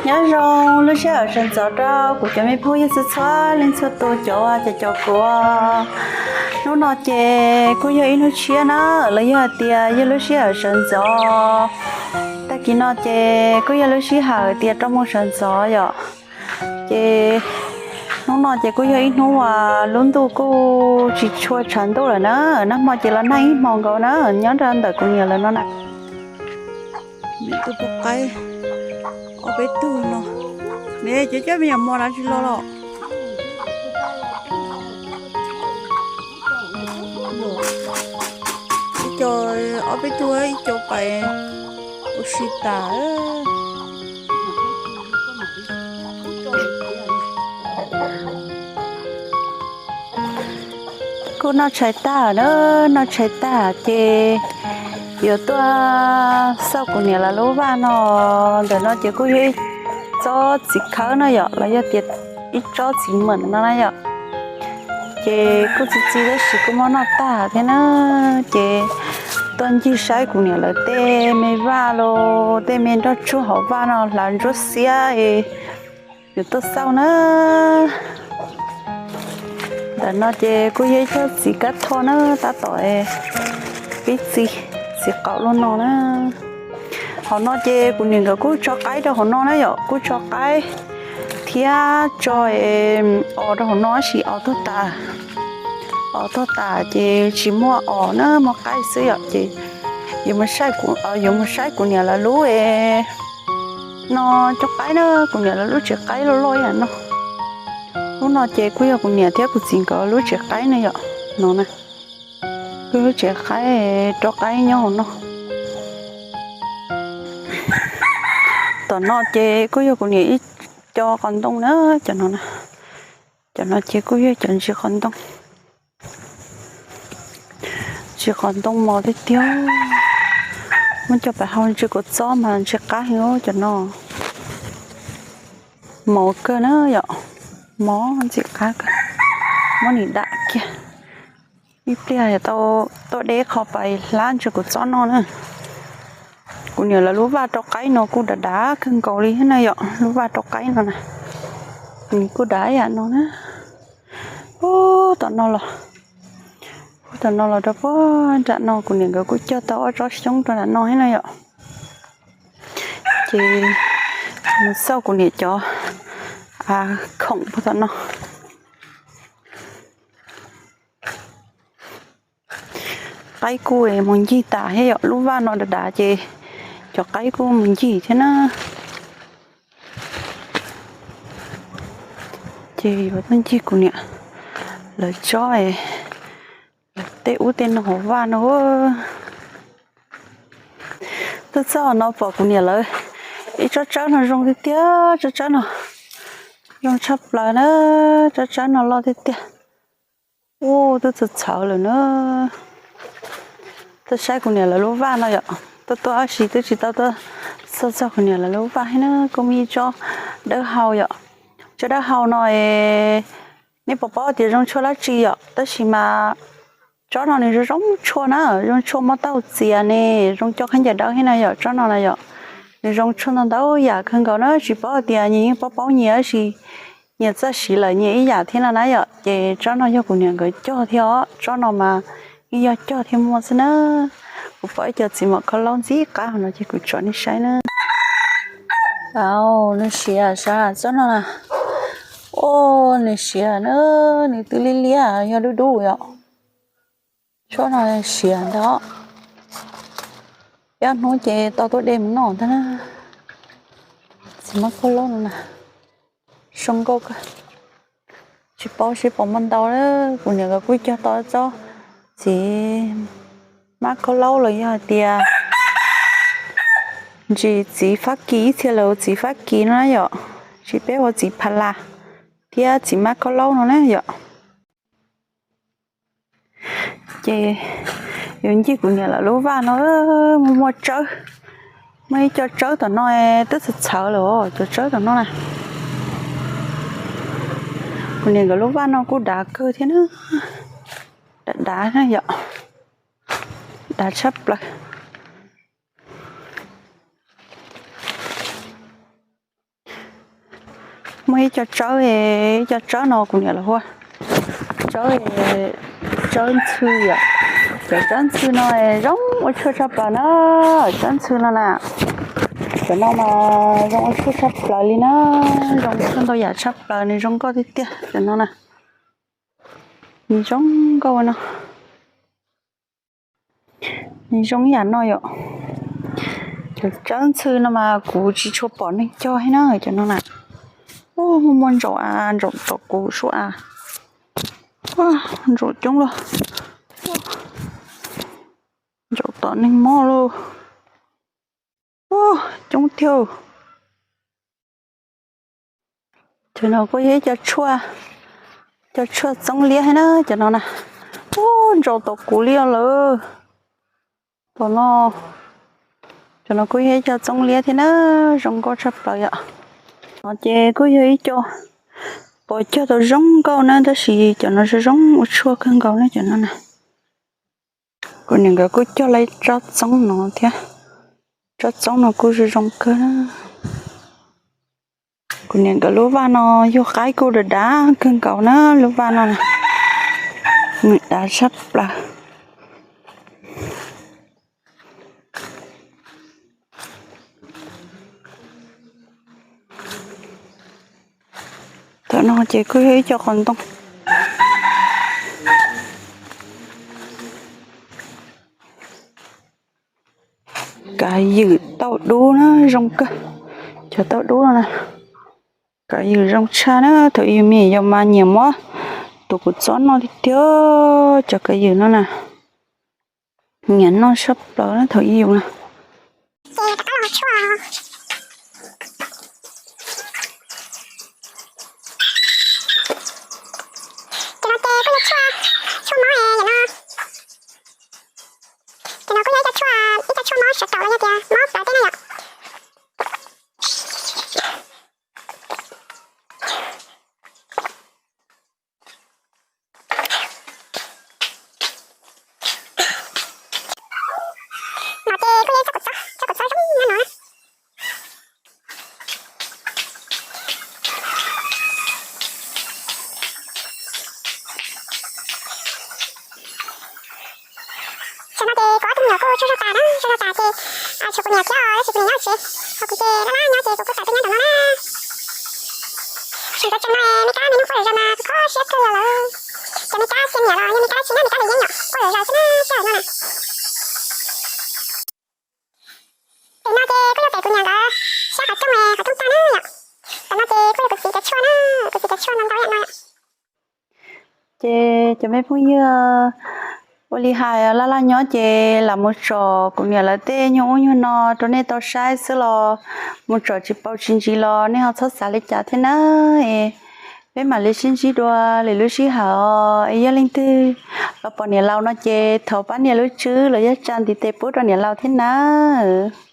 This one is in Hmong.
Nyob zoo lub sij hawm sawv ntxov rau kuv cov me phooj ywg txhua txhua leej txhua tus cov uas caum kuv. Hnub no ces kuj yog ib hnub tshiab na, los yog hais tias yog lub sij hawm sawv ntxov. Tag kis no ces kuj yog lub sij hawm tias rau moos sawv ntxov yom. Ces hnub no ces kuj yog ib hnub uas lub ntuj kuj tsis tshua tshav ntuj lawm na, nag hmo ces los nag ib hmo nkaus na, nyob rau ntawm kuv niam lawv no na. Tus poj qaib ob peb tug no, ne cov coj me nyuam mos na tsis los los. Ib co, ob peb tug ib co pais ua si tas. Kuj noj tshais tag na, noj tshais tag ces yuav tuaj xauj kuv niam lawv lub vaj no. Ntawm no ces kuj yog ib tsob txiv khawb no yom, los yog tias ib tsob txiv meem no na yom. Ces kuj txi txiv tab sis kuj muab noj tag thiab na. Ces tuaj ncig saib kuv niam lawv tej me vaj los tej me nroj tsuag hauv vaj no hlav ntsuab xiab es yuav tuaj xauj na. Ntawm no ces kuj yog ib tsob txiv kab tho na, tab tom pib txi, txiv qaum los no na. Hauv no ces kuv niam nkawd kuj tso qaib rau hauv no na yom, kuj tso qaib thiab tso os rau hauv no tab sis os tuag tas. Os tuag tas ces tsis muaj os na, muaj qaib xwb yom. Ces yuav mus saib kuv, yuav mus saib kuv niam lawv lub no cov qaib na, kuv niam lawv lub tsev qaib loj loj ib yam no. Lub no ces kuj yog kuv niam thiab kuv txiv nkawd lub tsev qaib na yom, no na. Kuj lub tsev qaib, rau qaib nyob hauv no. Tom no ces kuj yog kuv niam ib co qos ntoo na, cov no na. Cov no ces kuj yog cov ntsis qos ntoo. Ntsis qos ntoo mos tiag tiag. Muab coj pais hau ntsis kua txob mas ntsis qab heev cov no. Mos kawg na yom, mos ntxim qab kawg. Muab nim dam kiag. Ib pliag tau tuaj deb qho pais hlab ntsis kua txob noj na. Kuv niam lawv lub vaj rau qaib no kuj dav dav kawg nkaus li thiab na yom, lub vaj rau qaib no na. Nws kuj dav ib yam no na. Ub tom no los, ub tom no los rau puag nram no kuv niam nkawd kuj cog tau ob tsob xyoob rau nram no thiab na yom. Ces mus xauj kuv niam cov khoom puag tom no. Qaib kuj mus ncig tas thiab yom, lub vaj no dav dav ces cov qaib kuj mus ncig thiab na. Ces yuav tuaj ncig kuv niam lawv tsob, lawv tej ub tej no hauv vaj no. Tuaj txog no pom kuv niam lawv ib tsob tsawb no zoo tiag tiag, tsob tsawb no zoo tshaj plaws na, tsob tsawb no loj tiag tiag. Ub, twb txawv txhawv lawm na. Tuaj saib kuv niam lawv lub vaj no yom, tuaj tuaj tab sis twb tsis tau tuaj txog txog kuv niam lawv lub vaj thiab na, kuj muaj ib tsob dawb hau yom. Tsob dawb hau no es nej puas paub tias zoo tshuaj dab tsi yom, tab sis mas tsob no nws zoo zoo tshuaj na, zoo tshuaj muab tau txias ne, zoo coj khaub ncaws dawb thiab na yom, tsob no na yom. Nws zoo tshuaj ntau ntau yam kawg nkaus na, tsis paub tias nyias yeej paub paub nyias tab sis nyias txoj siv lawm nyias ib yam thiab no na yom. Ces tsob no yog kuv niam nkawd cog thiab os, tsob no mas yeej yog cog thiaj muaj xwb na. Kuv pom ib co txiv mom khaub laub ntxim qab hauv no ces kuv tso nej saib na. Au, nws siav sav tsob no na. Au, nws siav na, nws twb liab liab yog dub dub yom. Tsob no siav ntag. Peb ob hnub ces tau tuaj de mus noj ntag na. Txiv mab khaub laub no na, zoo nkauj kawg. Tsis paub seb puas muaj ntau, kuv niam nkawd kuj cog tau tsob txiv mab khaub laub los yog hais tias ntsis txiv fab kis, ib txhia lawv txiv fab kis no na yom, tsis peb ua txiv pha las thiab txiv mab khaub laub no na yom. Ces yuav ncig kuv niam lawv lub vaj no, muaj muaj tsawb, muaj ib co tsawb tom no twb txhawv txhawv lawm, cov tsawb tom no na. Kuv niam nkawd lub vaj no kuj dav kawg thiab na, dav dav na yom, dav tshaj plaws. Muaj ib co tsawb, ib co tsawb no kuv niam lawv hu ua tsawb, tsawb ntxhw yom. Cov tsawb ntxhw no zoo ua tshuaj tshaj plaws na. Tsawb ntxhw no na, cov no mas zoo ua tshuaj tshaj plaws li na. Zoo tshaj ntau yam tshaj plaws, nws zoo nkauj tiag tiag cov no na. Nws zoo nkauj ua no. Nws zoo ib yam no yom. Cov tsawb ntxhw no mas kuv tsis tshua pom neeg cog thiab na cov no na. Muaj muaj ntsaum a, ntsaum tom kuv sua a. Ntsaum coob lauj. Ntsaum tom neeg mob lauj. Coob tiag. Cov no kuj yog ib co tshuaj, cov tshuaj txoob liab thiab na cov no na. Ub, ntsaum tom kuv li os lawm. Tom no, cov no kuj yog ib co txoob liab thiab na, zoo nkauj tshaj plaws yom. No ces kuj yog ib co pom cog tau zoo nkauj na, tab sis cov no zoo zoo ua tshuaj kawg nkaus na cov no na. Kuv niam nkawd kuj cog lawm tsob txoob no thiab, tsob txoob no kuj zoo zoo kawg na. Kuv niam nkawd lub vaj no yug qaib kuj dav dav kawg nkaus na, lub vaj no na, nws dav tshaj plaws. Tom no ces kuj yog ib co qos ntoo. Kav ywm tauj dub na, zoo kawg. Cov tauj dub no na, kav ywm zoo tshaj na. Thaum ib yus me nyuam yaus mas nyiam muab tus kuv txob noj tiag tiag, cov kav ywm no na. Nyiam noj tshaj plaws na thaum ib yus na. Ces no ces kuj yog tshuaj, tshuaj mob no. Ces no kuj yog ib co tshuaj, ib co tshuaj mob sawv daws los yog tias mob plawv tej na yom. No ces kuj yog ib co kua txob, cov kua txob zoo nyob no. Tam no ces kuv ob tug me nyuam kuj tsaug zog tas na, tsaug zog tas ces tshuav kuv niam thiab, tab sis kuv niam nyob tsev, ho kuv ces laj laj nyob ces kuv kuj tawm tuaj nyob ntawm no na. Tseem ntawd tseem no me kab me nug quaj zom zaws mas kuv kho siab kawg li lawm. Cov me kab xiam niam los yog me kab dab tsi na, me kab dab yeeb yom, quaj zom zaws xwb na sij hawm no na. Pem no ces kuj yog pem kuv niam nkawd sab qhov rooj, qhov rooj tag na yom. Pem no ces kuj yog kuv txiv cov tshuaj na, kuv txiv cov tshuaj ntau ntau yam no yom. Ces cov me phooj ywg, ua li hais laj laj nyob ces lam mus tsom kuv niam lawv tej nyuag ub nyuag no rau nej tau saib xwb los mus tsom tsis paub tsis ntsis los nej ho txhob xav li cas thiab na. Peb mam li sib ntsib dua lwm lub sij hawm os. Es yog leej twg los pom niam laus no ces thov pab nias lub tswb los yog tsa ntiv tes pub rau niam laus thiab nawb.